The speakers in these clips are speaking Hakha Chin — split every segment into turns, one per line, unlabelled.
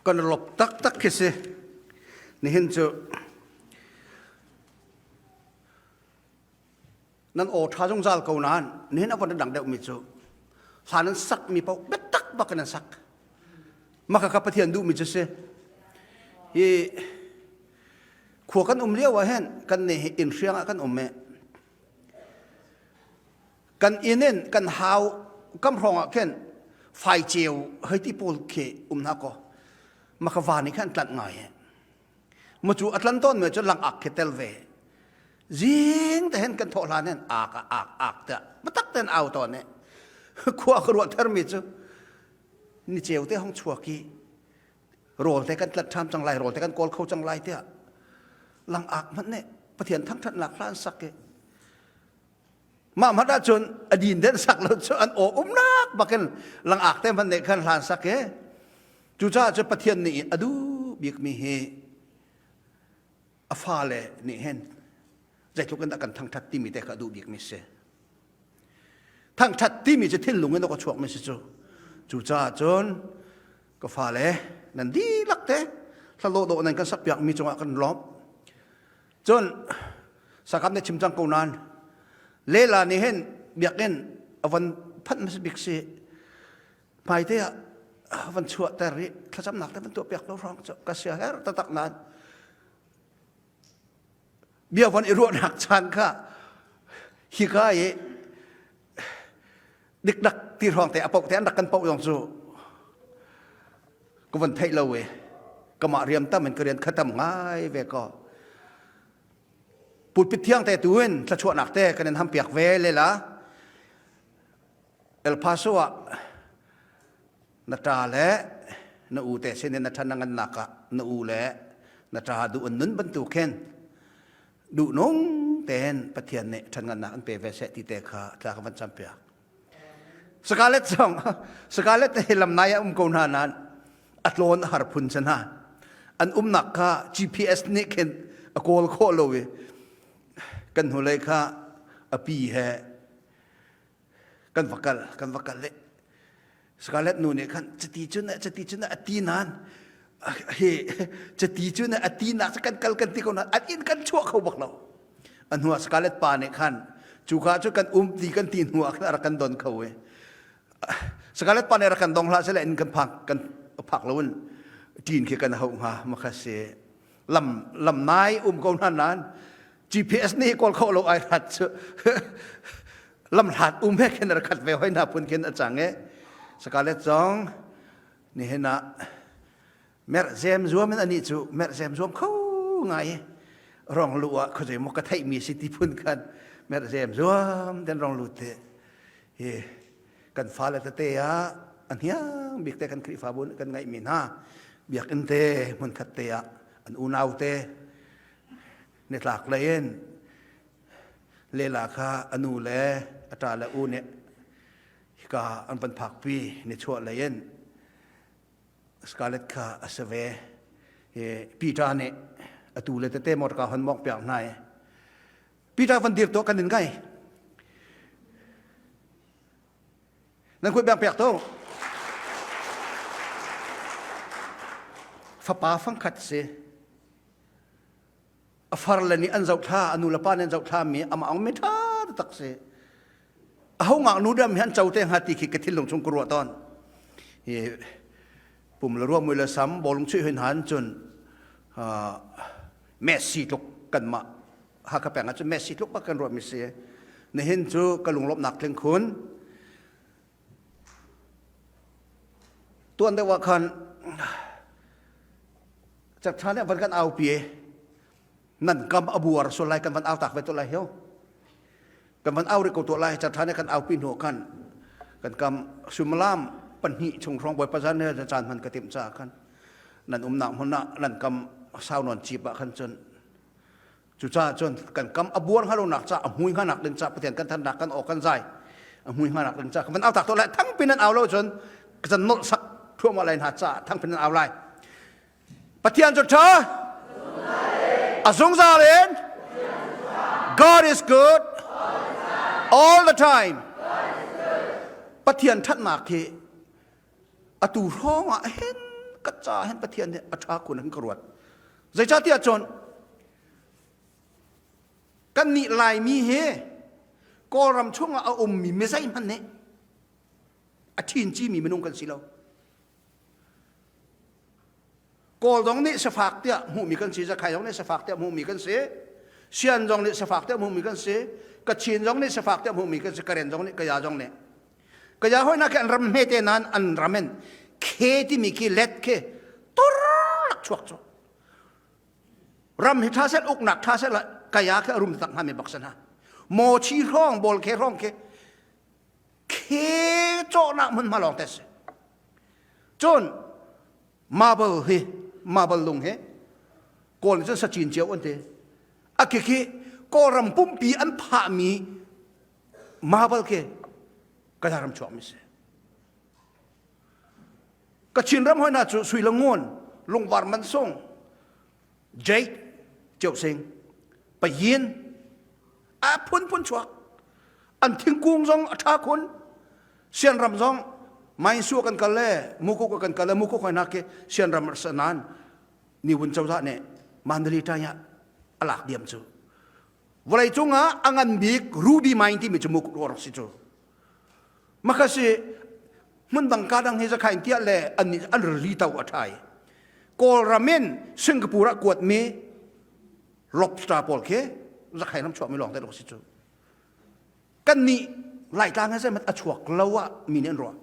Kan lop taktak khi si. Nihin cu nan aw ṭha zungzal ko nain nihin a von dang deuhmi cu hla nan sakmi paoh biatak bak in nan sak. Maka ka Pathian duhmi cu si. Hi khua kan um lio ah hin kan nih hi inn hriang ah kan um i kan inn in kan hau kam hrawng ah khin faiceu hei ti pawl khi um hna kaw maka va nih khan tlanh ngai he mu cu a tlan tawn me cu lang ak khi tel ve zing te hen kan thawh hlan hin ak ak ak te matak ten au tawn he khua ka ruah ther mi cu ni ceu te hong chuak i rawl te kan tlat ṭham cang lai rawl te kan kawl kho cang lai tiah lang ak hmanh nih Pathian thangṭhatnak hla an sak i mah hmanh ahcun a din den sak lo cu an aw umnak bakin lang ak te hmanh nih khan hlan sak i cucaah cu Pathian nih a duh bikmi hi a fale nih hin zeitluk in dah kan thangṭhat timi te kha a duh bikmi si. Thangṭhat timi cu thinlung in a chuakmi si cu. Cucaah cun ka fale nan dihlak te hla dawh nan kan sakpiakmi cungah kan lawmh. Cun sakap ne chim cang ko nain lela nih hin biakinn a von phanh hmasa bik si hmaite ah van chuahter i thlacamnak te van tuahpiak lo hrawng cu ka sia her taktak nain bia von i ruahnak caan kha hika i dikdak ti hrawng te a poh te an rak kan poh zong cu ka von theih lo i kamah riam tam in ka rian khatam ngai ve ko pulpit thiang te tu in thlachuahnak te kan in ham piak ve le la El Paso ah na ṭa le na u te sin in na ṭhan na ngannak ah na u le na ṭa duh an nun bantuk khin duhnung tein Pathian nih ṭhan ngannak an pe ve seh ti te kha tla ka van campiak. Scarlet zong Scarlet hi lamnai ah um ko hna nain a tlawn a har phun chan ha. An umnak kha GPS nih khin a kawl khawh lo i kan hnulei kha a pi he kan va kal kan va kal le Scarlett nu nih khan cati cu na cati cu na a ti nan he cati cu na a ti nak kan kal kan ti ko na an inn kan chuah kho bak lo a hnu ah Scarlett pa nih khan cu ka cu kan um ti kan ti hnu ah khan a rak kan don kho e Scarlett pa nih rak kan dong hlah sele in kan phak kan phak lo in ṭin khi kan hauh hnga makha si lam lam nai um ko hna nan GPS nih kawl kho lo ai rat cu lam hlat um he khin rak khat ve hoi na phun khin a cang e Scarlett zong nihin ah merh zem zuam in ani cu merh zem zuam kho ngai rong lu ah khuazei maw ka theih mi si ti phun khan merh zem zuam den rong lu te hi kan fale tete ah a hniang bik te kan Khrihfabu kan ngaih mi hna biakinn te hmunkhat te ah an unau te nitlak lei in lela kha a nu le a ṭa le u nih hika an van phakpi nichuah lei in Scarlett kha a si ve. Peter nih atu le tete motor hon mok piak hna i Peter van dir tuah kan in ngai. Nan kuit bang piak to. Fapa fangkhat si. A far le nih an zohthla, a nu le pa nih an zohthla mi amah ong mi ṭha tak si. A ho ngak nu dam hi an co te hnga ti khi ka thinlung chung ka ruah tawn. Hi pum le ruah mui le sam bawlung chuih hin han cun Messi tluk kanmah Hakha peng ah cun Messi tluk bak kan ruah mi si. Nihin cu ka lunglawmhnak tling khun. Tuan deuh ah khan cakṭha nih van kan aupi nan kam a buar sual lai kan van au tak ve to lai hio kan van au ri ko to lai cakṭha nih kan aupi hnu khan kan kam suimilam pahnih chung hrawng bawipa zan he caan hman ka timh caah khan nan umnak hmun ah nan kam sau nawn cip ah khan cun Cucaah cun kan kam a buar hnga lonak ca a hmui hnganak ding ca Pathian kan thannak kan aw kan zai a hmui hnganak ding ca kan au tak to lai thangpin an au lo cun kan nolh sak thuamah lai hna ca thangpin an au lai Pathian cu ṭha a zungzal in God is good all the time Pathian ṭhatnak hi atu hrawng ah hin Ka ca hin Pathian nih a ṭha kun hin ka ruat. Zeicahtiah cun kannih Laimi hi Kawlram chungah a ummi mi zeihmanh nih a ṭhin cimi minung kan si lo. Kawl zong nih safak tiah hmuhmi kan si, Zakhai zong nih safak tiah hmuhmi kan si, Sian zong nih safak tiah hmuhmi kan si, Kachin zong nih safak tiah hmuhmi kan si, Karen zong nih, Kaya zong nih. Kaya hoi khi an ram hmete nain an ram in khe timi khi let khi turlak chuak cu. Ram hi tha sel uknak tha sel kaya khi a rum tak hnga mi bak san ha. Mo chi hrawng bol khe hrawng khi khe cawhnak hmunhma lawng te si. Cun marble hi marble lung hi kawl nih cun sacin cio an ti a khi khi kawlram pumpi an phahmi marble khi Kaya ram chuakmi si Kachin ram hoi hna cu sui le ngun lungvar mansung jade ceusing payin a phunphun chuak an thingkung zong a ṭha khun sianram zong Mainsu kan kal le Mukuk kan kal le Mukuk hoi nak khi sianram sanan niwun cozah nih Mandalay tanya a lak diam cu vawlei cungah a ngan bik ruby mine timi cu Mukuk rawk si cu Makasi hmun dang ka dang hi zakhain tiah le an an rili to a ṭhai Kawlram in Singapore ah kuatmi lobster pawl khi zakhain ram chuakmi lawng te si cu kan nih Laitlang he zeihmanh a chuak lo ah mi nih an ruah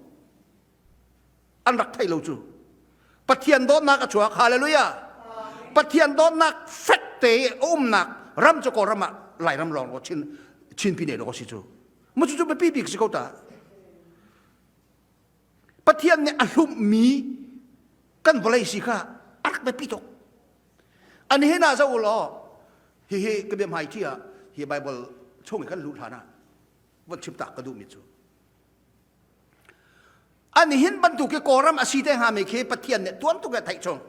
an rak thei lo cu Pathian dawtnak a chuak hallelujah Pathian dawtnak fek te a umnak ram cu Kawlram ah Lairam lawng lo Chin Chin pine lo si cu mu cu cu biapi bik si ko ta Pathian nih a hlumhmi kan vawlei si kha a rak biapi tuk An hin ah zoh u law hihi ka bia hmai thi ah hi Bible chung i kan luh hlan ah von chim tak ka duhmi cu an hin bantuk hi Kawlram a si te hngami khi Pathian nih tuan tuk e theih chung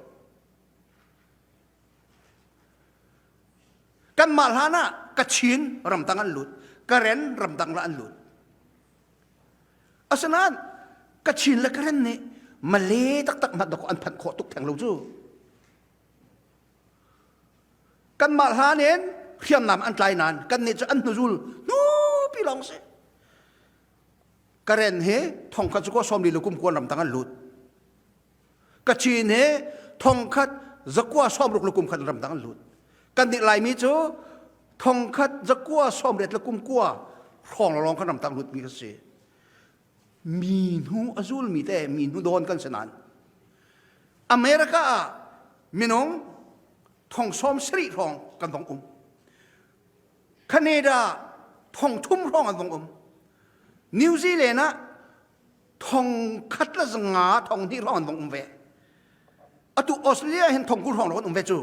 kanmah hlan ah Kachin ramtang an lut Karen ramtang la an lut Asinain Kachin le Karen nih Malay taktak hmanh dawkaw an phanh khawh tuk theng lo cu. Kanmah hlan in hriamnam an tlai nain kannih cu an hnuzul hnupi lawng si. Karen hi thongkhat cu kaw sawmli le kum kuan ramtang an lut. Kachin hi thongkhat zakua sawmruk le kum khat ramdang an lut. Kan nih Laimi cu thongkhat zakua sawmriat le kum kua hrawng lawng kan ramtang lut mi kan si. Mi hnu a zulmi te mi hnu dawn kan si nain America ah minung thong sawm sarih hrawng kan vong um. Canada thong thum hrawng an vong um. New Zealand ah thong khat le zanga thong hnih hrawng an vong um ve atu Australia hin thong 20 hrawng an um ve cu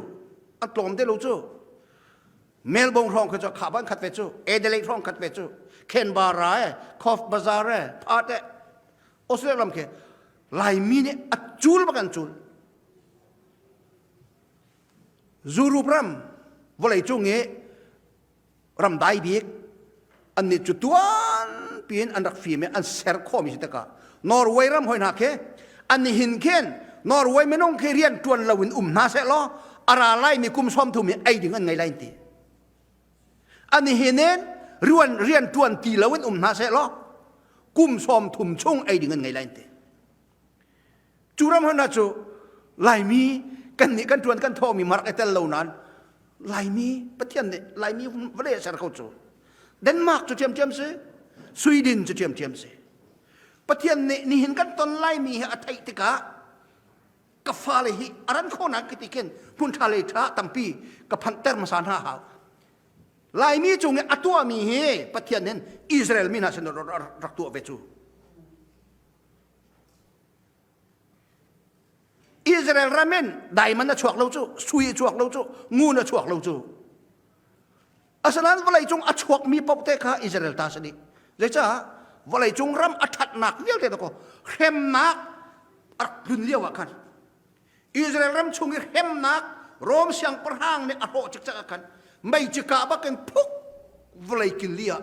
an tlawm te lo cu Melbourne hrawng kha cu khaban khat ve cu Adelaide hrawng khat ve cu Canberra e Coffs Bazar e Perth e Australia ram khi Laimi nih a cul bak an cul Zurup ram vawlei cung i ram dai bik annih cu tuan piin an rak fim i an ser khawhmi si tikah Norway ram hoi hna khi an hin khin Norway minung khi rian ṭuan lo in um hna seh law a ra laimi kum 30 hi ei ding an ngei lai ti an hin in rian rian ṭuan ti lo in um hna seh law kum 30 chung ei ding an ngei lai ti Cu ram hna cu Laimi kan nih kan ṭuan kan thawhmi marak i tel lo nain Laimi Pathian nih Laimi vawlei a ser ko cu. Denmark cu ṭhiamṭhiam si, Sweden cu ṭhiamṭhiam si. Pathian nih nihin kan ton Laimi hi a theih tikah ka fale hi a ran khawhnak ka ti khin hmun ṭha lei ṭha tampi ka phanhter hmasa hna hau. Laimi cung i a tuahmi hi Pathian hin Israel mi hna sin rak tuah ve cu. Israel ram in diamond a chuak lo cu sui a chuak lo cu ngun a chuak lo cu asinain vawlei cung a chuakmi paoh te kha Israel ta si dih zeicah vawlei cung ram a ṭhatnak vialte ko hremnak a rak tlun lio ah khan Israel ram chung i hremnak Rom siangpahrang nih a hrawh cikcek ah khan mei cika bakin phuk vawlei kil li ah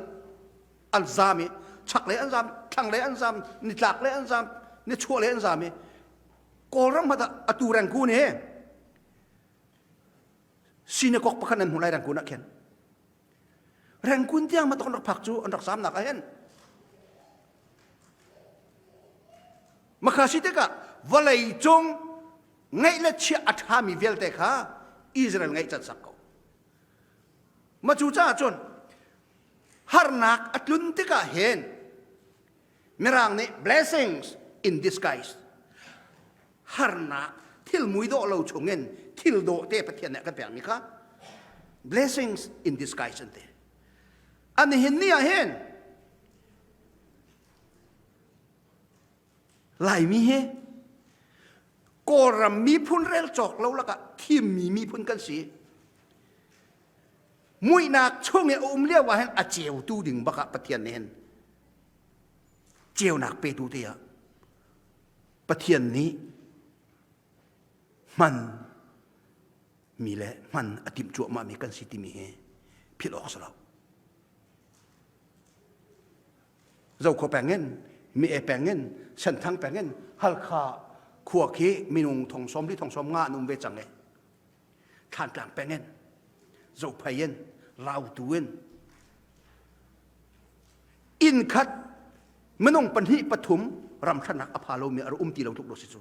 an zam i chaklei an zam thlanglei an zam nitlak lei an zam nichuahlei an zam i. Kawlram hmanh ah atu Rangoon he synagogue pakhat nan hmu lai Rangoon ah khin. Rangoon tiang ma tok an rak phak cu an rak zamnak ah hin. Makha si tikah vawlei cung ngeih le chiah a ṭhami vialte kha Israel ngeih can sak ko. Ma cu caah cun harnak a tlun tikah hin Mirang nih blessings in disguise harnak thil mui dawh lo chungin thil dawh te Pathian nih a kan pekmi kha blessings in disguise an ti. An hin ni ah hin Laimi hi Kawlram miphun rel cawk lo lakah thimmi miphun kan si. Muihnak chung i a um lio ah hin a ceutu ding bak ah Pathian nih hin ceunak petu te ah Pathian nih hman mi le hman a timh cuahmah mi kan si timi hi philh awk si lo. Zokhua peng in, Mi-e peng in, Senthang peng in Halkha khua khi minung thong sawm li thong sawm nga an um ve cang e. Thlantlang peng in, Zophei in, Lautu in, inn khat minung pahnih pathum ramhranak a pha lomi a um ti lo tluk lo si cu.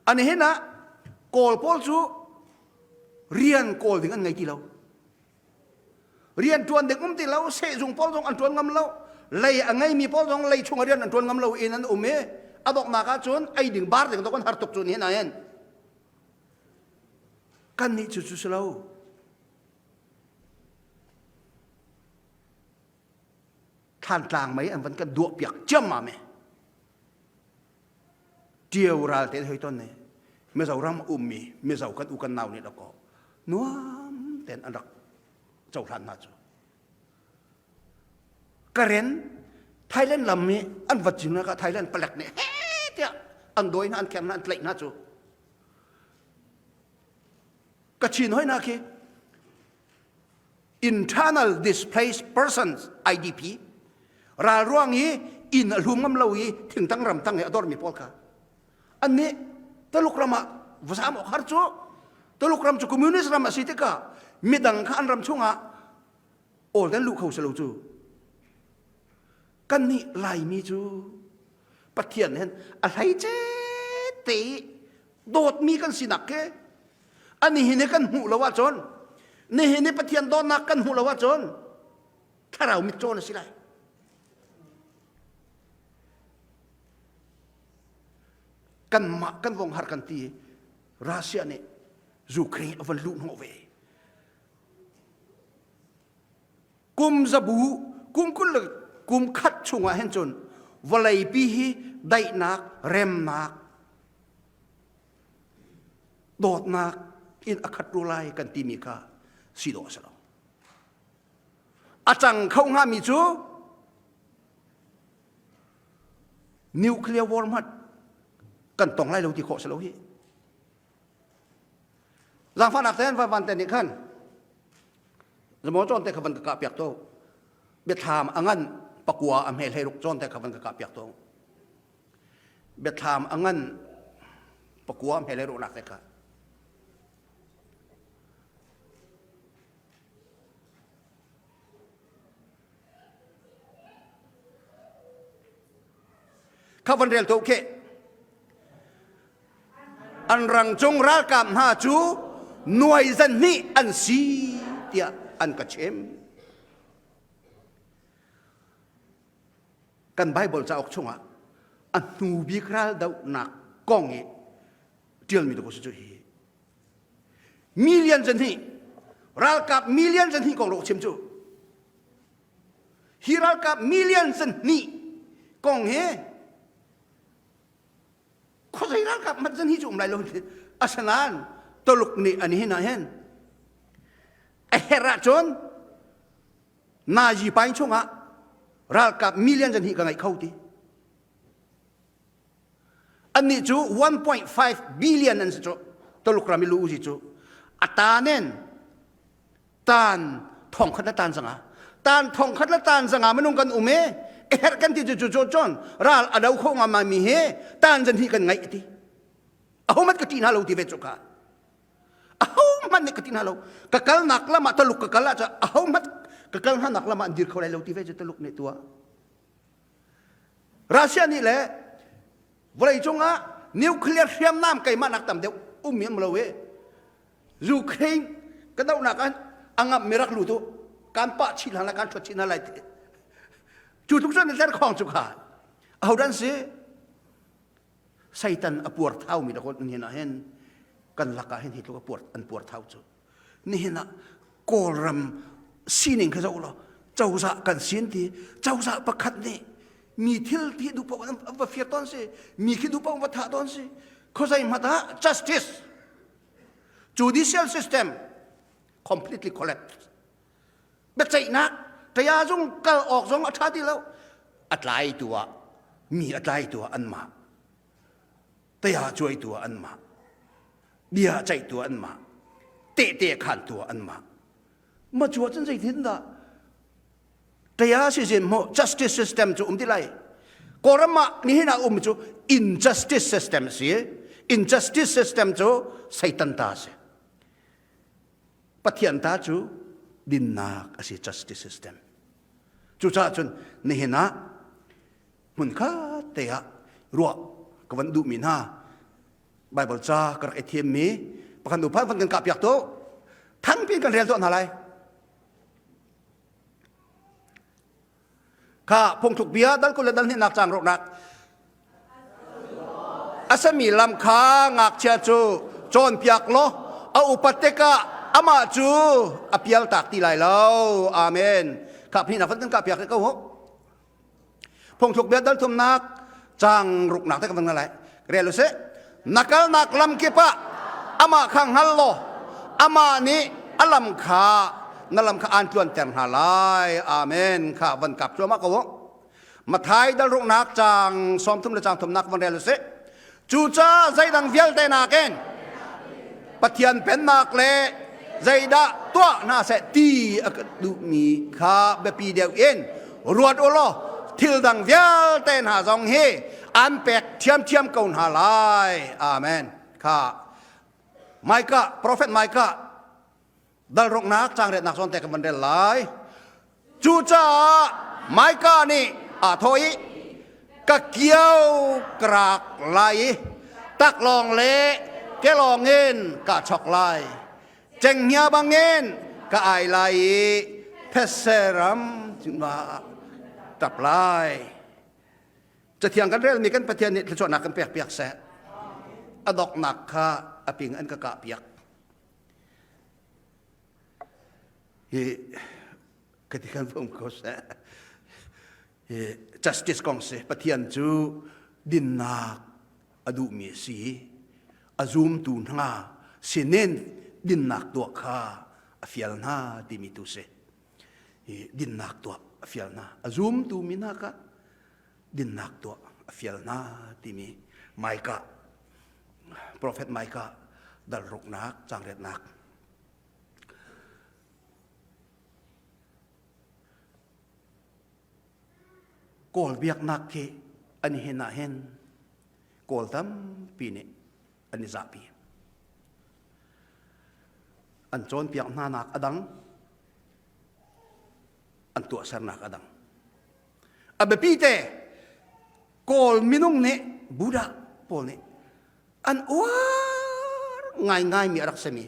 Ani hin ah Kawl pawl cu rian kawl ding an ngei ti lo. Rian ṭuan ding um ti lo, sehzung pawl zong an ṭuan ngam lo, lei a ngeimi pawl zong lei chung rian an ṭuan ngam lo in an um i a donghnak ah cun ei ding bar ding dok an har tuk cu nihin ah hin. Kannih cu cu si lo. Thlantlang mei an van kan duah piak ciammam e. Ṭio ral te hoi ton ne Mizoram ummi Mizo kan u kan nau nih dakaw nuam ten an rak cohlan hna cu. Karen Thailand lam i an vat cing ka Thailand palek nih he tiah an dawi hna an khem hna an tlaih hna cu. Kachin hoi na khi internal displaced persons IDP ral ruang i inn a hlum ngam lo i thingtang ramtang i a dormi pawl kha an nih Taluk ram ah vazam awk har cu Taluk ram cu communist ram a si tikah midang kha an ram chungah awl den luh kho si lo cu kan nih Laimi cu Pathian hin a hlei ce te dawtmi kan sinak khi ani hi kan hmuh lo ahcun nihin ni Pathian dawtnak kan hmuh lo ahcun thlarau mitcaw na si lai kanmah kan vong har kan ti Russia nih Ukraine a van luh hnawh ve kum zabu kum kul le kum khat chungah hin cun vawleipi hi daihnak remnak dawtnak in a khat ru lai kan timi kha si dawh a si lo. A cang kho hngami cu nuclear war hmanh kan tong lai lo ti khawh si lo hi. Zaangfahnak tein van van te nih khan zamaw cawn te kha van ka kah piak to biathlam a ngan pakua a hme hlei ruk cawn te kha van ka kah piak to biathlam a ngan pakua hme le ruahnak te kha kha van rel to khe an rang cung ralkap hna cu nuai zan hnih an si tiah an ka chim Kan Bible cauk chungah a hnu bik raldohnak kong i ṭialmi tu si cu hi million zan hi ralkap million zan hi kong rawk chim cu hi ralkap million zan hnih kong hi khuazei ralkap mat zan hi cu um lai lo asinain Tuluk nih an hin ah hin a herh ahcun Nazi paing chungah ralkap million zan hi ka ngeih kho ti. Annih cu 1.5 billion an si cu Tuluk ram i lu uzi cu a tanen tan thong khat le tan zanga tan thong khat le tan zanga minung kan um e. Herh kan ti cu cu cun ral a do kho ngam mi he tan zan hi kan ngaih ti. Ahohmanh ka ṭih hna lo ti ve cu ka. Ahohmanh nih ka ṭih hna lo. Ka kalnak lam ah Taluk ka kal ah cun ahohmanh ka kal hnanak lam ah an dir kho lai lo ti ve cu Taluk nih tuah. Russia nih le vawleicung ah nuclear hriamnam keimah nak tam deuh um mi um lo i Ukraine ka dohnak ah a ngamh mi rak lut u kan pah chih hna lai kan ṭhuat chih hna lai ti cu tluk cun tler khawng cu kha ahodah an si Satan a puar thau mi dakaw nihin ah hin kan lakah hin hi tluk a puar an puar thau cu nihin ah Kawlram sining kha zoh law cozah kan sin ti cozah pakhat nih mi thil ti duh paoh an va fir tawn si mi khi duh paoh va thah tawn si khuazei hmanh ah justice judicial system completely collapsed biaceihnak taya zung kal awk zong a ṭha ti lo a tlaitu ah mi a tlaitu ah anmah taya cuaitu ah anmah bia ceihtu ah anmah tehte khantu ah anmah ma cu ahcun zeitin dah taya sizin mu justice system cu um ti lai Kawlram ah nihin ah um cu injustice system a si injustice system cu Satan ta a si Pathian ta cu dinnak a si justice system. Cucaah cun nihin ah hmunkhat te ah ruah ka van duhmi hna Bible ca ka rak i thiammi pakhat nu phan van kan kah piak tu thangpi in kan rel tuah hna lai. Kha phungthluk bia dal kul le dal hnihnak caang rawknak a sami lam kha ngakchia cu cawnpiak law a upat tikah amah cu a pial tak ti lai lo. Amen. Kha phnihnak van kan kah piak ko ho. Phungthluk bia dal thumnak caang ruknak te ka van lai. Rel usih. Na kalnak lam kip ah amah kha hngal law amah nih a lam kha na lam kha aan tluanter hna lai. Amen. Kha van kap cuahmah ko u. Mathai dal ruknak caang 30 le caang thumnak van rel usih. Cucaah zeidang vialte nakin Pathian pennak le zeidah tuah hna seh ti a duhmi kha biapi deuh in ruat u law thil dang vialte hna zong hi an pek ṭhiamṭhiam ko hna lai. Amen. Kha Micah, Prophet Micah dal ruknak caang riatnak zawn te kan van rel lai. Cucaah Micah nih aa thawh i ka kiao ka rak lai i taklawng le kelawng in ka chok lai. Cenghngia bangin ka ai lai i thetse ram cungah ṭap lai. Cathiang kan relmi kan Pathian nih thluachuahnak kan pek piak seh. A doknak kha a ping an ka kah piak. Hi ka ti kan um ko seh. Hi justice kong si Pathian cu dinnak a duhmi a si. A zumtu hna sinin dinnak tuah kha a fial hna timi tu si. Hi dinnak tuah a fial hna. A zumtu mi hna kha dinnak tuah a fial hna timi Micah Prophet Micah dal ruknak cangretnak Kawl biaknak khi an hin ah hin Kawl tampi nih an i zahpi. An cawnpiak hna nak a dang, an tuahsernak a dang. A biapi te Kawl minung nih Buddha pawl nih an uar ngaingaimi a rak simi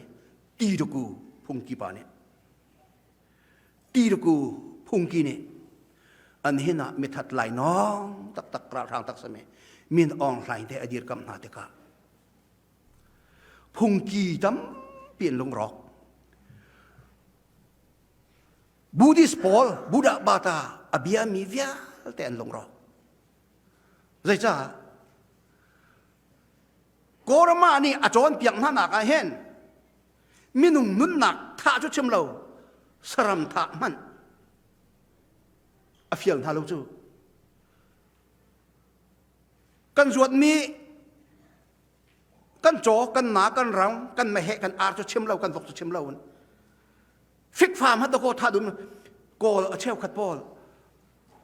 Tiduku phungki pa nih Tiduku phungki nih an hin ah mithat lainawng taktak ralhrang tak simi Min Aung Hlaing te a dirkamh hna tikah phungki tampi an lungrawk Buddhist pawl Buddha bata a biami vialte an lungrawk. Zeicah? Kawlram nih a cawnpiak hna nak ah hin minung nunnak thah cu chim lo saram thah hmanh a fial hna lo cu. Kan zuatmi kan caw kan na kan rang kan meheh kan ar cu chim lo kan vok cu chim lo fikfa hmanh dakaw tha dum kawl a cheukhat pawl.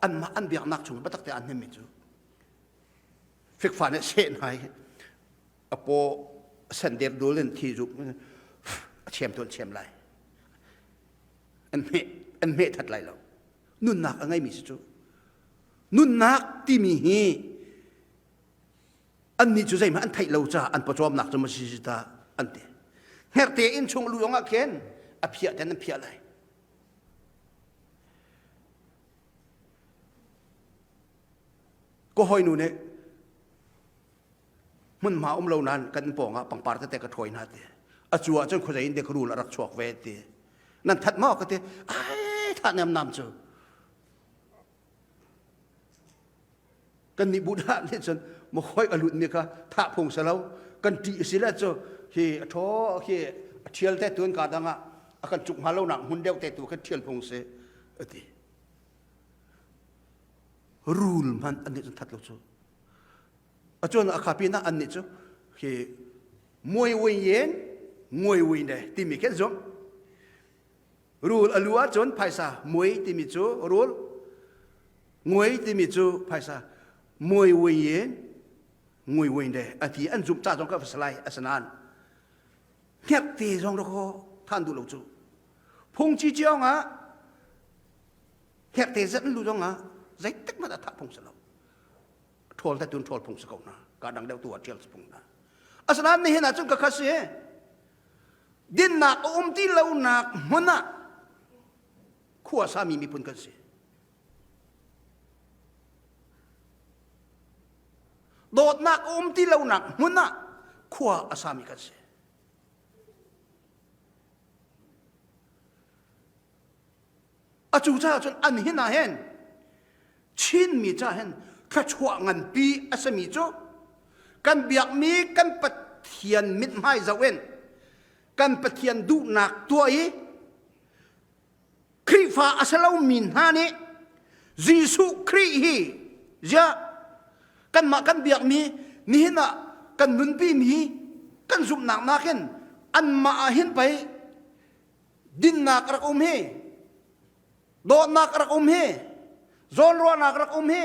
Anmah an biaknak chung biatak te an hnemmi cu fikfa nih seh hna i a paw sen der dul in thi zuk a chem tu an chem lai. An hmeh an hmeh that lai lo. Nunnak a ngeimi si cu. Nunnak timi hi annih cu zeihmanh an theih lo caah an pawcawmnak cu maw si ta an ti. Hngerhte inn chung lu ah khin a phiah ten an phiah lai. Ka hawinu nih hmunhma um lo nain kan pawng ah pangpar tete ka ṭhawi hna ti. A cu ah cun khuazei in dek rul a rak chuak ve ti. Nan that maw ka ti. Ai thah nemnam cu. Kan nih Buddha nih cun makhoi a lut mi kha thah phung si lo. Kan ṭih si le cu hi a ṭhaw khi a ṭhial te tu in ka dang ah a kan cuk hnga lo nak hmun deuh te tu kha ṭhial phung si a ti. Rul hmanh an nih cun that lo cu. A cuan a kha pin ah an nih cu hi muai wei yen nguai wei ne timi khi an zumh. Rul a lu ahcun phaisa muai timi cu rul, nguai timi cu phaisa muai wei yen ngui wei ne a ti an zumh ca zong ka va si lai asinain hngerhte zong dakaw than duh lo cu. Phungci ciong ah hngerhte zat an lu zong ah zeitik hmanh ah thah phung si lo. Ṭhawl te tun ṭhawl phung si ko hna. Ka dang deuh tu ah ṭial si phung hna. Asinain nihin ah cun ka kha si. Dinnak a um ti lonak hmun ah khua sami miphun kan si. Dawtnak a um ti lonak hmun ah khua a sami kan si. A cu caah cun an hin ah hin Chinmi ca hin thluachuah nganpi a simi cu kan biakmi kan Pathian mithmai zoh in kan Pathian duhnak tuah i Khrihfa a si lomi hna nih Jesuh Khrih hi ziah kanmah kan biakmi nihin ah kan nunpimi kan zumhnak nakin anmah ah hin pei dinnak rak um hi dawtnak rak um hi zawnruahnak rak um hi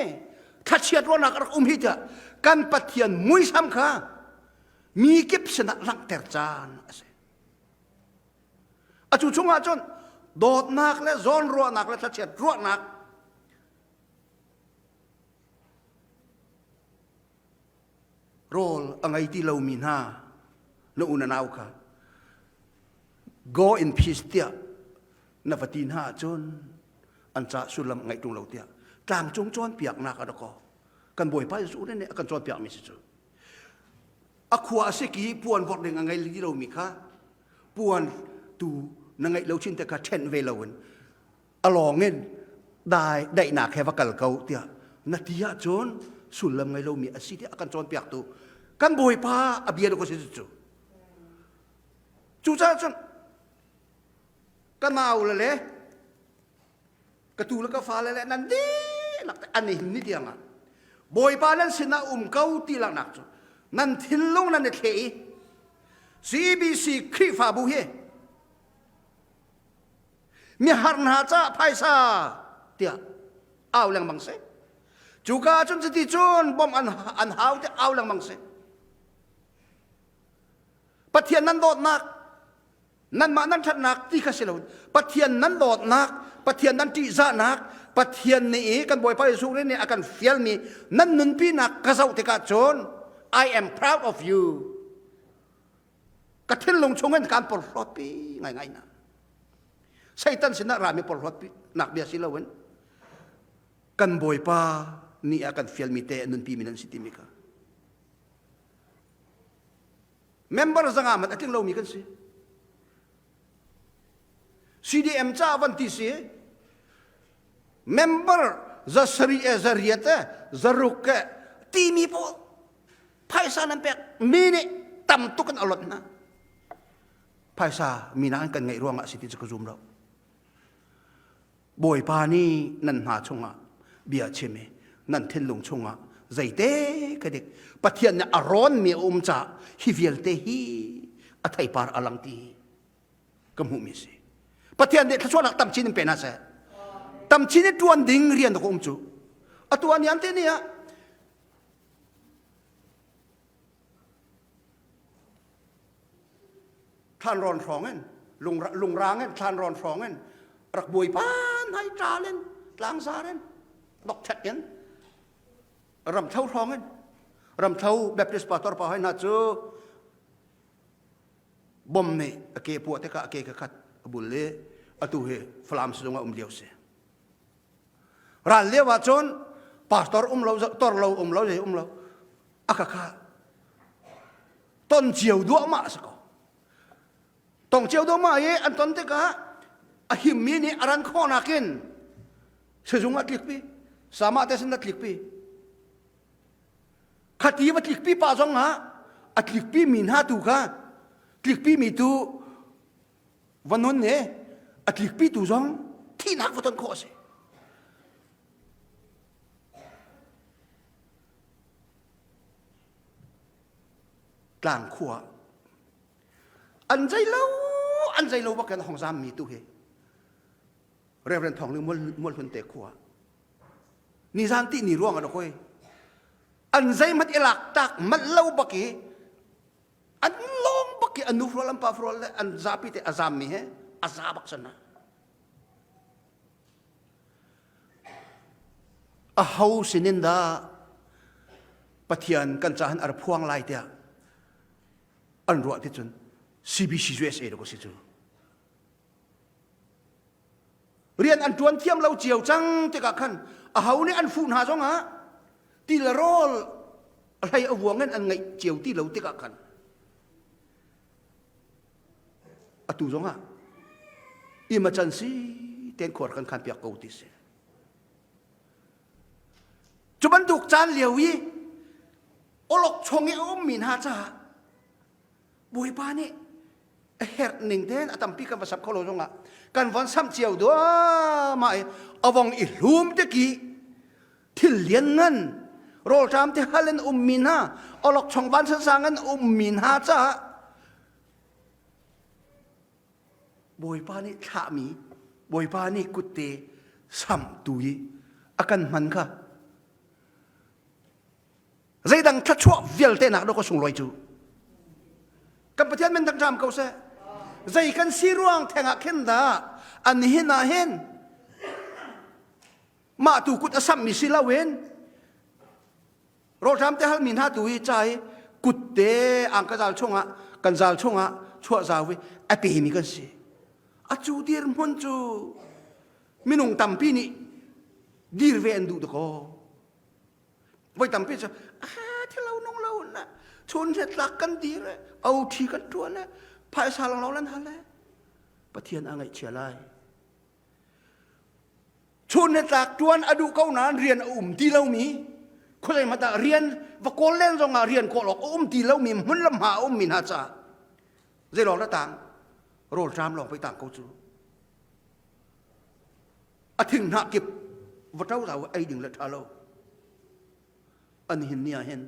thlachiat ruahnak rak um hi tiah kan Pathian muisam kha mi kip sinah langhter caan a si. A cu chungah cun dawtnak le zawnruahnak le thlachiat ruahnak rawl a ngei ti lomi hna na u na nau kha go in peace tiah na va ti hna ahcun an ca sullam ngaih ṭung lo tiah tlangcung cawnpiaknak a dakaw kan bawipa Jesuh nih a kan cawnpiakmi si cu a khua a si ki puan vorh ding a ngei ti lomi kha puan tu na ngeih lo chin te kha ṭhenh ve loin a lawng in dai daihnak he va kal ko tiah na ti ahcun sullam ngei lomi a si tiah a kan cawnpiaktu kan bawipa a bia ko si cu cucaah cun ka nau le le ka tu le ka fale le nan dihlak te an i hin ni tiang ah bawipa nan sinah um ko ti laknak cu nan thinlung nan i thleh i CBC Khrihfabu hi mihar hna caah phaisa tiah au lengmang si cuka ahcun cuti cun bom an, an hau tiah au lengmang si Pathian nan dawtnak nanmah nan ṭhatnak ti kha si lo Pathian nan dawtnak Pathian nan ṭihzahnak Pathian nih i kan Bawipa Jesuh Khrih nih a kan fialmi nan nunpinak ka zoh tikah cun I am proud of you ka thinlung chungin kaan porhlawtpi ngaingai na Satan sinah rami porhlawtpi nak bia si loin kan Bawipa nih a kan fialmi te nunpi mi nan si timi kha member zanga man a tling lomi kan si CDM ca van ti si member za sari e za riat e za ruk e timi pawl phaisa nan pek mi nih tam tuk in a lot hna phaisa mi na kan ngeih ruangah si ti cu ka zum lo Bawipa nih nan hna chungah bia chim i nan thinlung chungah zeite ka dik Pathian nih a rawnmi a um caah hi vialte hi a theipar a lang ti ka hmuhmi a si. Pathian nih thluachuahnak tam chin in pe hna seh. Tam chin i ṭuan ding rian ka um cu. Atu an ian te ni ah thlanrawn hrawng in lungrang in thlanrawn hrawng in rak buai pan hai ṭal in tlangzar in dokṭhek in ramthlo hrawng in ramthlo Baptist pastor pa hoi hna cu bom nih a ke puah tikah a ke ka khat a bul i atu hi Falam sizung ah um lio si. Ral lio ah cun pastor um lo tor lo um lo zei um lo a ka kha ton cio duahmah a si ko. Tong cio duahmah i an ton tikah a himmi nih a ran khawh nakin sizung ah tlikpi sama te sin a tlikpi Khati va tlikpi pa zong ah a tlikpi mi hna tu kha tlikpi mi tu va nun ne a tlikpi tu zong thihnak va ton khawh a si. Tlang khua an zei lo an zei lo bak in hong zam mi tu hi Reverend Thawng Ling mual hlun te khua nizan ti ni ruang ah koi an zeihmanh i lak tak manh lo bak i an lawng bak i an nu frual an pa frual le an zapi te a zam mi he a za bak sana a ho sinin dah Pathian kan cahan ar phuang lai tiah an ruah ti cun CBC USA ko si cu Rian an ṭuan thiam lo cio cang tikah khan aho nih an fuh hna zongah ti le rawl a hlei a vuang in an ngeih cio ti lo tikah khan atu zongah emergency ten khuar kan khan piak ko ti si. Cu bantuk caan lio i awlok chong i a ummi hna caah Bawipa nih a herh ning tein a tampi kan va sap kho lo zongah kan von samh cio duahmah i a vong i hlum te ki thil lian ngan rawlṭam te hal in ummi hna awlokchong vansansang in ummi hna caah Bawipa nih thlahmi Bawipa nih kutte samtu i a kan hman kha Zeidang thluachuah vialte nak do ka sunglawi cu. Kan Pathian men thangṭam ko seh. Zei kan si ruang theng ah khin dah an hin ah hin mah tu kut a sammi si loin rawlṭam te halmi hna tu hi ca i kut te ang ka zal chungah kan zal chungah chuah zau i a pemi kan si. A cu dirhmun cu minung tampi nih dir ve an duh dakaw. Voi tampi cu ah thilo nung lo na chun he tlak kan dir e au thi kan tuan e phaisa long lo lan hal e Pathian a ngaihchia lai chun he tlak tuan a duh ko nain rian a um ti lomi khuazei hmanh ah rian va kawl len zong ah rian kawl awk a um ti lomi hmun lam ha a ummi hna caah zei lawng na tang rawl ṭam lawng pei tang ko cu A thinghnah kip va ṭo zau ei ding le ṭha lo. An hin ni ah hin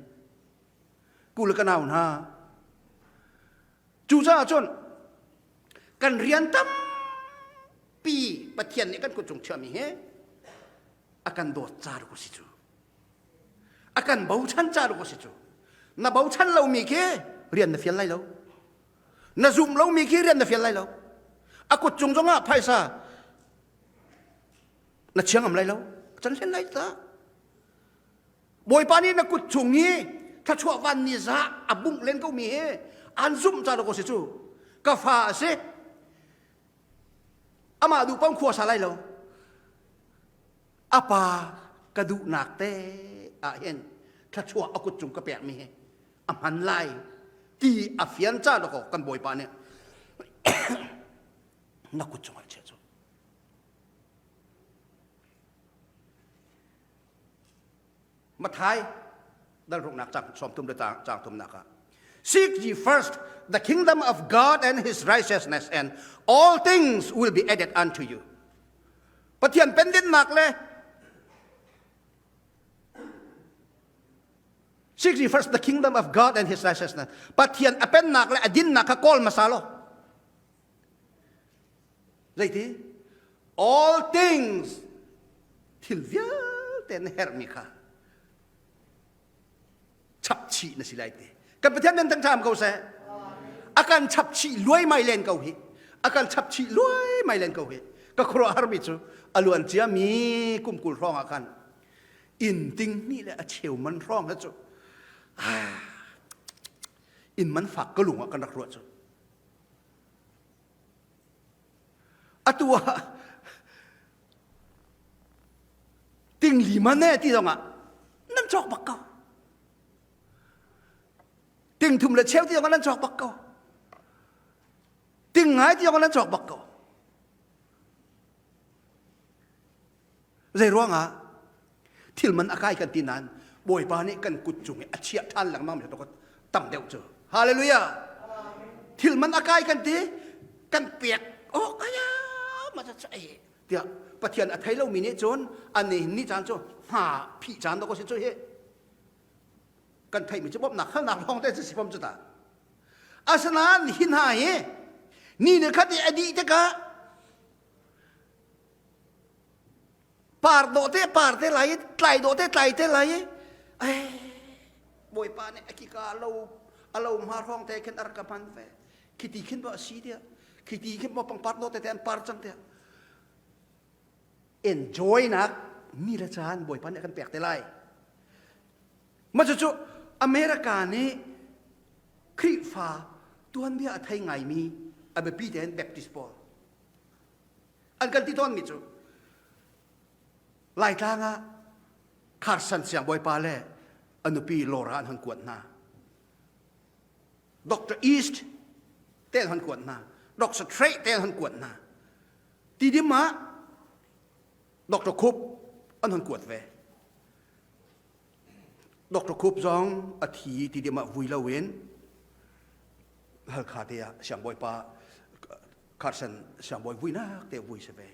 ku le ka nau hna cucaah cun kan rian tampi Pathian nih kan kut cung chiahmi hi a kan dawt ca ko si cu a kan bochan ca ko si cu na bochan lomi khi rian na fial lai lo na zum lomi khi rian na fial lai lo a kut cung zongah phaisa na chiang am lai lo can hlen lai ta bawipa nih na kut chung i thluachuah van ni za a bungh len ko mi hi an zumh ca ko si cu ka fa a si amah duh pang khua sa lai lo a pa ka duhnak te ah hin thluachuah a kut cung ka pek mi hi a hman lai ti a fian ca dawkaw kan bawipa nih na kut cungah chia cu Mathai dal ruknak cang sawmthum le cang thumnak ah Seek ye first the kingdom of God and his righteousness and all things will be added unto you. Pathian pendinnak le Seek ye first the kingdom of God and his righteousness. Pathian a pennak le a dinnak kha kawl hmasa law. Zeiti? All things. Thil vialte na herhmi kha chap chih na si lai ti. Kan Pathian nan thangṭha ko seh. A kan chap chih luaimai len ko hi. A kan chap chih luaimai len ko hi. Ka khuaruahharmi cu a luan ciami kum 20 hrawng ah khan inn ting hnih le a cheu man hrawng he cu inn man fak ka lung ah kan rak ruah cu. Atu ah ting li man e ti zong ah nan cawk bak ko. Ting thum le cheu ti zong ah nan cawk bak ko. Ting ngai ti zong ah nan cawk bak ko. Zei ruangah thil man a kai kan ti nain Bawipa nih kan kut cung i a chiah ṭhan lengmang mi tam deuh cu. Hallelujah! Thil man a kai kan ti kan pek awk aya ma ca ei tiah Pathian a thei lomi nih cun an ni caan cu hna phih caan dawk a si cu hi kan theihmi cu bawmhnak halnak lawng te si fom cu ta. Asinain hi hna hi ni le khat i a dih tikah Par dawh te par te lai i tlai dawh te tlai te lai i ai Bawipa nih a kika a lo a lo hma hrawng te khin a rak ka hman ve. Khiti khin maw a si tiah khiti khin maw pangpar dawh tete an par cang tiah enjoy nak ni le caan Bawipa nih a kan pek te lai. Mah cucu America nih Khrihfa tuanbia a thei ngaimi a biapi tein Baptist pawl An kan ti tawnmi cu Laitlang ah Carson siangbawipa le a nupi Laura an hon kuat hna. Dr. East te an hon kuat hna. Dr. Trey te an hon kuat hna. Tidim ah Dr. Khup an hon kuat ve. Dr. Khup zong a thi tidim ah vui loin Halkha te ah siangbawipa Carson siangbawi vuinak te vui si ve.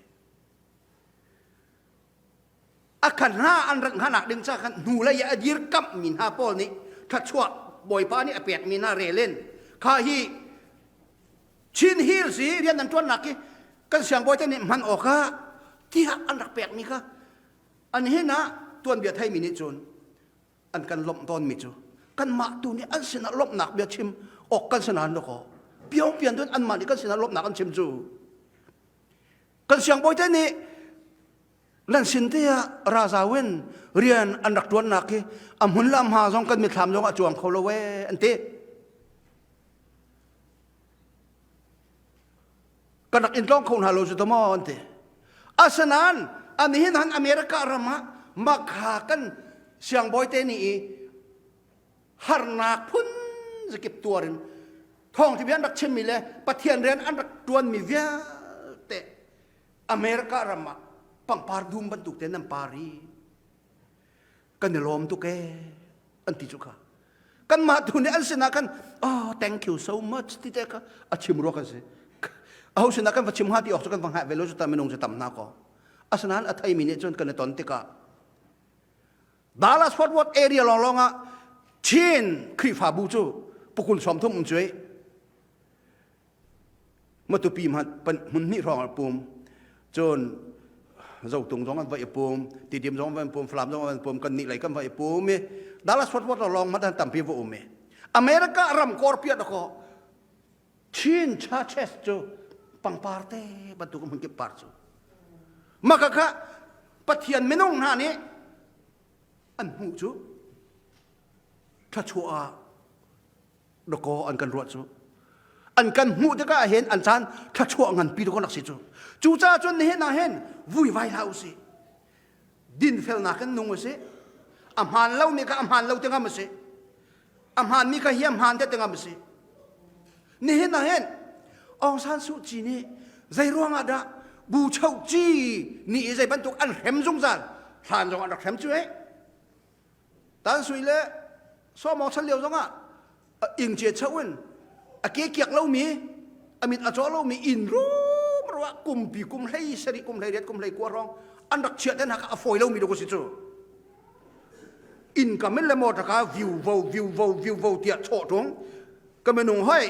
A khan hna an rak hnanak ding ca khan hnu lei a dir kamh mi hna pawl nih thluachuah Bawipa nih a pek mi hna relin kha hi Chin Hills i rian an ṭuannak hi kan siangbawi te nih hman awkah tiah an rak pek mi kha an hin ah tuanbia theimi nih cun an kan lawmh tawnmi cu kanmah tu nih an sinah lawmhnak bia chim awk kan si nain dawkaw piangpian tun anmah nih kan sinah lawmhnak an chim cu kan siangbawite nih nan sin te ah razau in rian an rak ṭuannak hi a hmun le a hma zong kan mithlam zong a cuang kho lo ee an ti. Kan rak in tlawng kho hna lo cu ta maw an ti. Asinain an hin han America ram ah makha kan siangbawi te nih i harnak phun zakip tuar in thawngṭha bia an rak chimmi le Pathian rian an rak ṭuanmi vialte America ram ah pangpar dum bantuk te nan par i kan i lawm tuk ee an ti cu kha kanmah tu nih an sinah khan oh thank you so much ti te kha a chim rua kan si aho sinah kan va chim hnga ti awk cu kan va hngah ve lo cu ta minung cu tam hna ko asinain a theimi nih cun kan i ton tikah Dallas Fort Worth area lawnglawng ah Chin Khrihfabu cu pukul 30 um cuai Matupi hmun hnih hrawng a pum. Cun Zotung zong an va i pum, Tidim zong an va i pum, Falam zong an va i pum, kan nih lei kan va i pum i Dallas Fort Worth lawng hmanh an tampi va um i America ram kawrpiah dakaw Chin churches cu pangpar te bantuk hmun kip par cu maka kha Pathian minung hna nih an hmuh cu thluachuah ah dakaw an kan ruah cu an kan hmuh tikah hin an caan thluachuah nganpi dakaw nak si cu cucaah cun nihin ah hin vuivai hlah usih dinfelnak in nung usih a hmaan lomi kha a hmaan lo ti ngam usih a hmaanmi kha hi a hmaan te ti ngam usih nihin ah hin Aung San Suu Kyi nih zei ruangah dah Bu Choh Ci nih i zei bantuk an hrem zungzal hlan zong an rak hrem cu eh Tan Sui le Sawmawng chan lio zongah ing cia cheu in a ke kiak lomi a mit a caw lomi inn rum ruah kumpi kum hlei sarih kum hlei riat kum hlei kua hrawng an rak chiah te hna kha a fawi lomi dawk si cu inn kam in le motor ka view vo view vo view vo tiah chawh ṭung ka minung hoi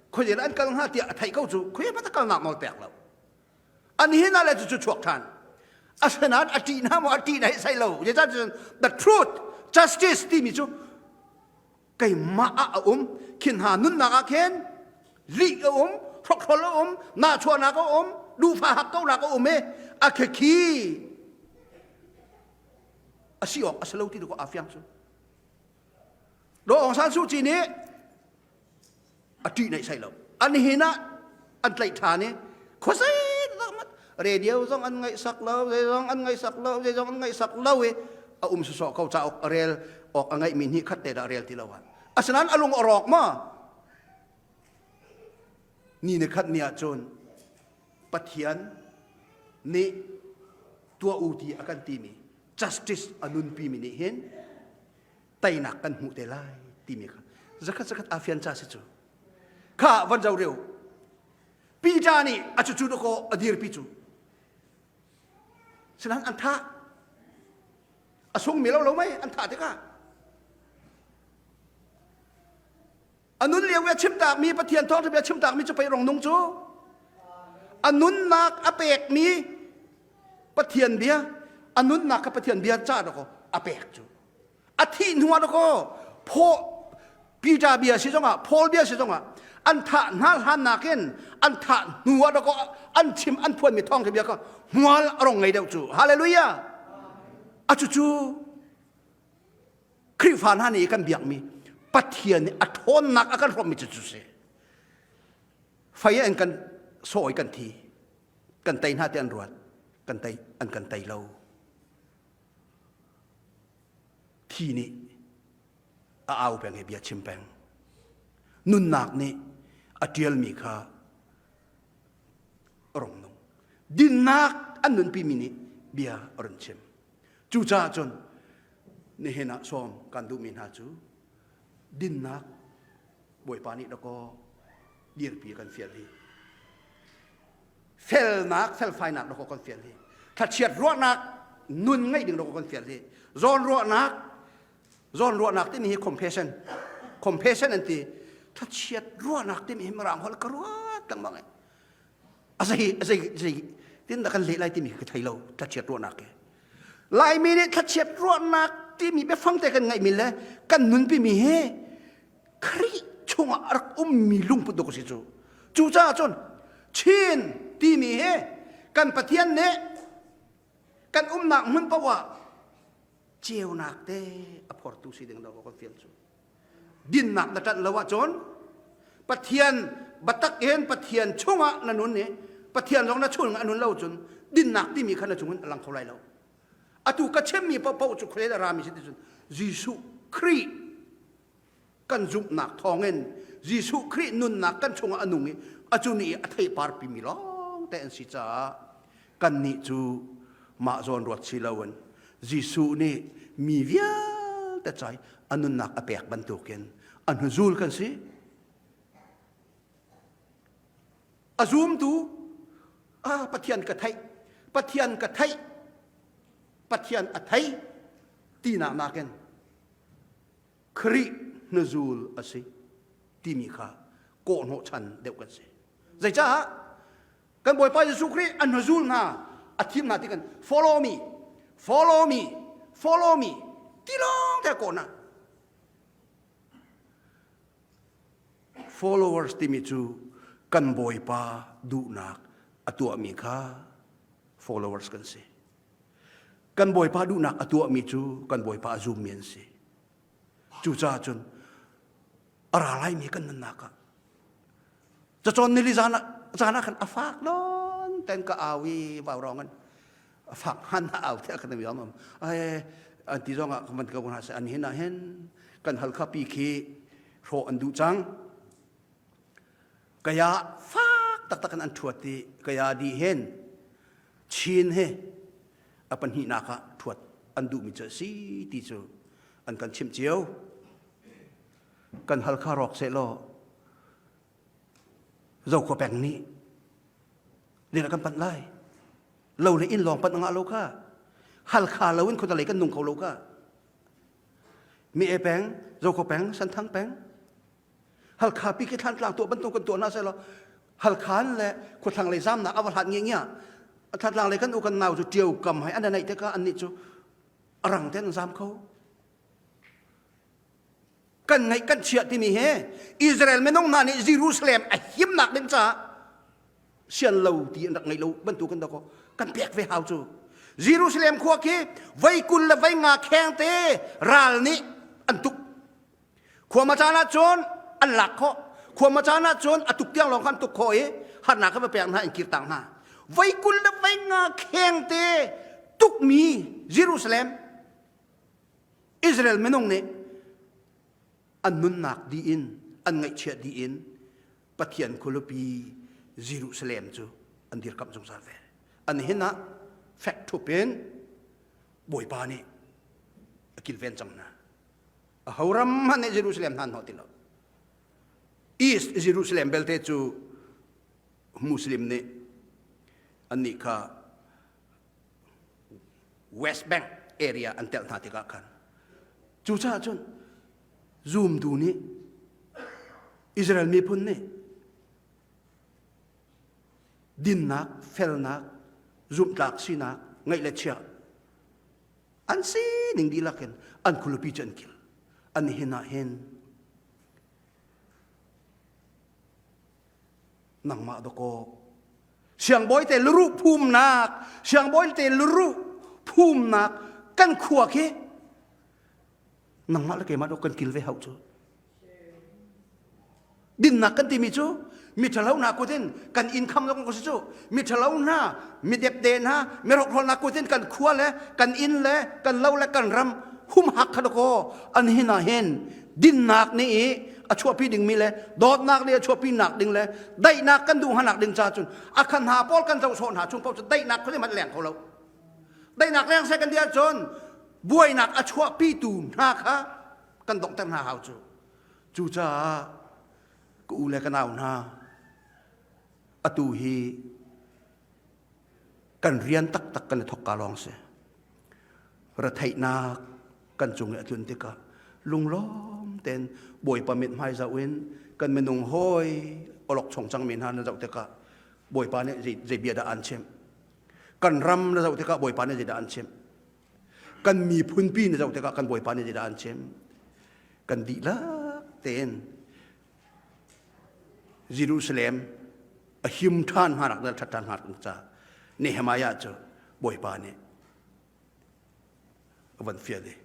khuazei an kal hnga tiah a theih ko cu khuai pa ta kalnak nawl pek lo an hin ah le cu cu chuak ṭhan. Asinain a ṭih hna maw a ṭih hna sai lo. Zeicahtiah the truth, justice timi cu keimah ah a um. Khin hna nunnak ah khin lih a um, hrokhrol a um, nahchuahnak a um, duhfah hakkauhnak a um i a khekhi a si awk a si lo ti ko aa fiang cu. Daw Aung San Suu Kyi nih a ṭih naih sai lo. An hin ah an tlaih ṭhan i khuasei radio zong an ngaihsak lo, zeizong an ngaihsak lo, zeizong an ngaihsak lo i a um sawsawh ko cauk a rel awk a ngeihmi hnih khat te dah rel ti lo ah. Asinain a lung a rawk ma? Ni ni khat ni ah cun Pathian nih tuah u ti a kan timi justice a nunpimi nih hin teinak kan hmuh te lai timi kha zakhat zakhat aa fian ca si cu kha van zo reu Peter nih a cucu dakaw a dirpi cu sinan an thah a sungmi lo lo mei an thah tikah A nun lio i a chimtakmi Pathian thawngṭha bia chimtakmi cu pei rong nung cu a nunnak a pekmi Pathian bia a nunnak kha Pathian bia ca dakaw a pek cu a thih hnu ah dakaw phaw Peter bia si zongah Paul bia si zongah an thah hna hlan nakin an thah hnu ah dakaw an chim an phuanmi thawngṭha bia kha hmual a rong ngei deuh cu hallelujah a cucu Khrihfa hna nih kan biakmi Pathian nih a ṭhawnnak a kan hrawmmi cu cu si. Fei an kan sawi kan thi, kan tei hna ti an ruat, kan tei an kan tei lo. Thi nih a au peng i bia chim peng. Nunnak nih a ṭialmi kha a rong nung. Dinnak an nunpimi nih bia a run chim. Cucaah cun nihin ah sawm kan duhmi hna cu dinnak Bawipa nih dakaw dirpi kan fial hi. Felnak, felfainak dakaw kan fial hi. Thlachiat ruahnak nun ngeih ding dakaw kan fial hi. Zawn ruahnak, zawn ruahnak timi hi compassion, compassion an ti. Thlachiat ruahnak timi hi mirang holh ka ruat lengmang ai. A zei a zei zei tin dah kan leh lai timi ka thei lo thlachiat ruahnak ke. Laimi nih thlachiat ruahnak timi biafang te kan ngaihmi le kan nunpimi hi Khrih chungah a rak ummi lungput dawk a si cu. Cucaah cun Chin timi hi kan Pathian nih kan umnak hmun paoh ah ceunak te a phortu si ding dawh kan fial cu. Dinnak na ṭanh lo ahcun Pathian biatak in Pathian chungah na nun i Pathian zong na chung a nun lo cun dinnak timi kha na chungin a lang kho lai lo. Atu ka chimmi paohpaoh cu khualei a rami si ti cun Jesuh Khrih kan zumhnak thawngin Jesuh Khrih nunnak kan chungah a nung i a cu nih a theipar pimi lawng te an si caah kannih cu mah zawn ruat si loin Jesuh nih mi vialte cai a nunnak a pek bantukin a hnuzul kan si. A zumtu ah Pathian ka theih, Pathian ka theih, Pathian a thei tinak nakin Khrih hnuzul a si timi kha kawhhnawhchan deuh kan si. Zeicah Kan Bawipa Jesuh Khrih an hnuzul hna a thim hna ti kan follow me follow me follow me ti lawng te kawh hna followers timi cu kan Bawipa duhnak a tuahmi kha followers kan si kan Bawipa duhnak a tuahmi cu kan Bawipa a zummi an si cucaah cun a ra laimi kan nunnak ah Cacawn nili zan ah zan ah khan a fak nawn ten ka au i vau rong in a fak han a au tiah kan yom am ai an ti zong ah man ko hna se an hin ah hin kan halkha pi khi hrawh an duh cang kaya fak taktak in an thuat i kaya di hin Chin he a pahnihnak ah thuat an duhmi cu a si ti cu an kan chimh cio kan halkha rawk sehlaw Zokhua peng nih lin kan panh lai lo le inn lawng panh ngah lo kha halkha lo in khuadalei kan nung kho lo kha mi e peng Zokhua peng Santhang peng halkha pi khi thlan tlang tuah bantuk kan tuah hna sehlaw halkhan le khuathlang lei zamnak a va hlat nge ngia. Thantlang lei kan u kan nau cu ṭio kam hai an naih tikah annih cu a rang tein an zam kho. Kan ngaih kan chiah timi he Israel minung hna nih Jerusalem a himnak ding caah sian lo ti an rak ngeih lo bantuk kan dakaw kan pek ve hau cu. Jerusalem khua khi voi kul le voi nga kheng te ral nih an tuk. Khuama caan ah cun an lak khawh. Khuama caan ah cun a tuk tiang lawng khan tuk khawh i harnak kha va pek hna in kirtak hna. Voi kul le voi nga kheng te tukmi Jerusalem Israel minung nih an nunnak dih in an ngaihchiah dih in Pathian khualipi Jerusalem cu an dirkamh zungzal ve. An hin ah fek ṭhup in Bawipa nih a kilven cang hna. Aho ram hmanh nih Jerusalem hna hnawh ti lo. East Jerusalem belte cu Muslim nih annih kha West Bank area an telh hna tikah khan cucaah cun zumtu nih Israel miphun nih dinnak, felnak, zumhtlak sinak, ngaih le chiah an sining dihlak in an khualipi cu an kil. An hin ah hin nangmah dakaw siangbawi te luruh phumnak siangbawi te luruh phumnak kan khua khi nangmah le keimah dok kan kil ve hau cu Dinnak kan timi cu mi ṭhalo hna kut in kan inn kham zong si cu mi ṭhalo hna mi depde hna mi hrokhrolnak kut in kan khua le kan inn le kan lo le kan ram humhak kha dakaw an hin ah hin dinnak nih i a chuahpi dingmi le dawtnak nih a chuahpi nak ding le daihnak kan duh hnanak ding ca cun a khan hna pawl kan zoh sawh hna chung paoh cu daihnak khuazei hmanh leng kho lo daihnak leng seh kan ti ahcun buainak a chuahpitu hna kha kan donghter hna hau cu Cucaah ka u le ka nau hna, atu hi kan rian taktak kan i thawk ka lawng si. Retheihnak kan cung i a tlun tikah lunglawm tein Bawipa mithmai zoh in kan minung hawi awlok chong cangmi hna na zoh tikah Bawipa nih zei, zei bia dah an chimh? Kan ram na zoh tikah Bawipa nih zeidah an chimh? Kan miphunpi na zoh tikah kan Bawipa nih zeidah an chim? Kan dihlak tein Jerusalem a him ṭhan hnga rak dal ṭhat ṭhan hnga ca Nehemiah cu Bawipa nih a van fial i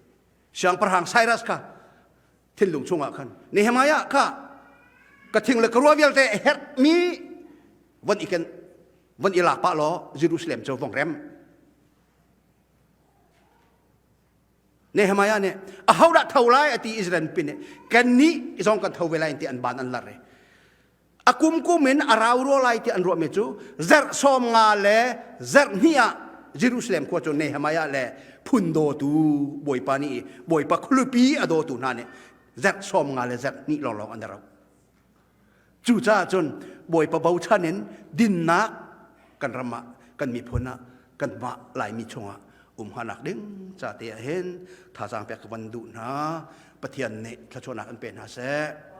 siangpahrang Cyrus kha thinlung chungah khan Nehemiah kha ka thing le ka rua vialte a herhmi von i ken von i lak pah law Jerusalem cu vong rem Nehemiah nih ahodah tho lai a ti Israel mipi nih kannih zong kan tho ve lai ti an ban an lar i a kum kum in a rau rua lai ti an ruahmi cu zarh sawm nga le zarh hnih ah Jerusalem khua cu Nehemiah le phun dawtu Bawipa nih Bawipa khualipi a dawtu hna nih zarh sawm nga le zarh hnih lawnglawng an rau. Cucaah cun Bawipa bochan in dinnak kan ram ah kan miphun ah kanmah Laimi chungah um hnganak ding ca te ah hin thazaang pek ka van duh hna. Pathian nih thluachuahnak an pe hna seh.